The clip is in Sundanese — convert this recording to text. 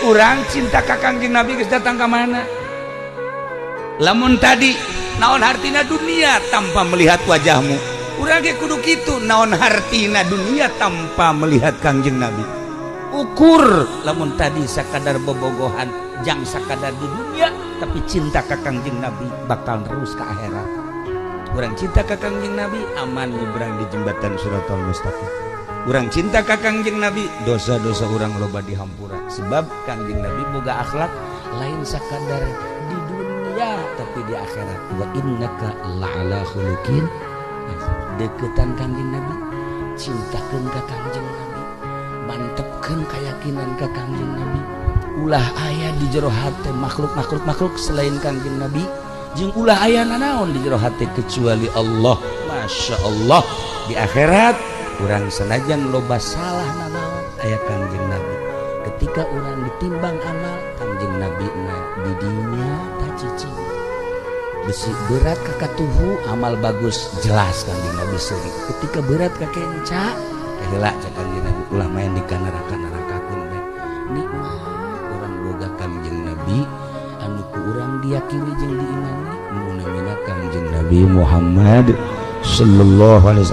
Urang cinta ka Kangjeng Nabi geus datang ka mana? Lamun tadi naon hartina dunia tanpa melihat wajahmu, urang ge kudu kitu, naon hartina dunia tanpa melihat Kangjeng Nabi. Ukur lamun tadi sakadar bobogohan jang sakadar di dunia, tapi cinta ka Kangjeng Nabi bakal terus ke akhirat. Urang cinta ka Kangjeng Nabi aman nyebrang di jembatan Shirathal Mustaqim. Urang cinta ka Kangjeng Nabi, dosa-dosa urang loba dihampura, sebab Kangjeng Nabi boga akhlak lain sakadar di dunia tapi di akhirat. Wa innaka la'ala khuluqin. Deketan Kangjeng Nabi, cintakeun ka Kangjeng Nabi, mantepkeun keyakinan ka Kangjeng Nabi. Ulah aya di jero hate makhluk-makhluk selain Kangjeng Nabi, jeung ulah aya nanaon di jero hate kecuali Allah. Masya Allah, di akhirat urang sanajan loba salah nanaon aya Kangjeng Nabi. Ketika urang ditimbang amal, Kangjeng Nabi na didinya tacicing besi berat ka katuhu, amal bagus jelas Kangjeng Nabi seuri. Ketika berat ka kenca heula cek Kangjeng Nabi, ulah main di neraka-nerakakeun bae. Nikmat urang boga Kangjeng Nabi anu ku urang diyakini jeung diimani, nu namina Kangjeng Nabi Muhammad sallallahu alaihi wasallam.